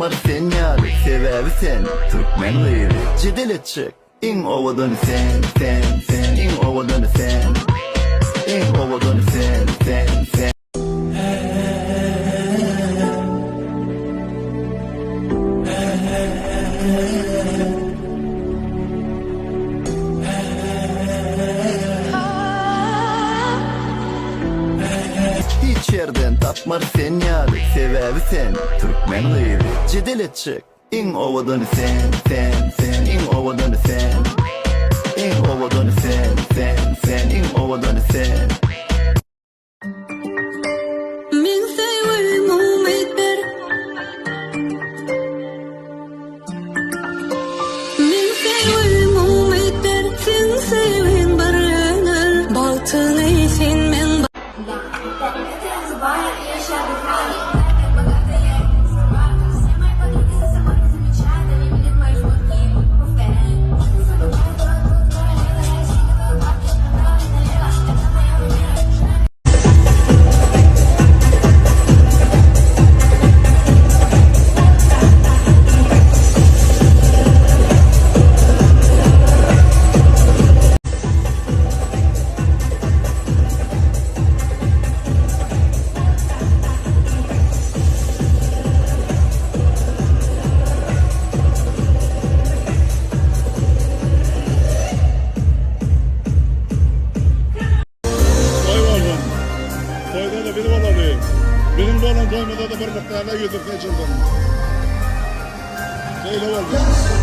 tapmar sen ýaly Sebäbi sen türkmen gyzy Jedel etjek iň owadany sen sen sen iň owadany sen Iň owadany sen sen sen. Hiç ýerden tapmar sen ýaly Sebäbi sen türkmen gyzy Jedel etjek iň owadany sen sen sen iň owadany sen Iň owadany sen sen sen iň owadany sen. Meň söýgüm umyt ber. Meň söýgüm umyt ber, Seň söýgiň bir ömür bagtyny sen meň. Toý bolsun. Toýda-da biz bolaly. Biziň bolan toýumyzda-da bir mukdarda ýüzük seçilsin. Şeýle bolsun.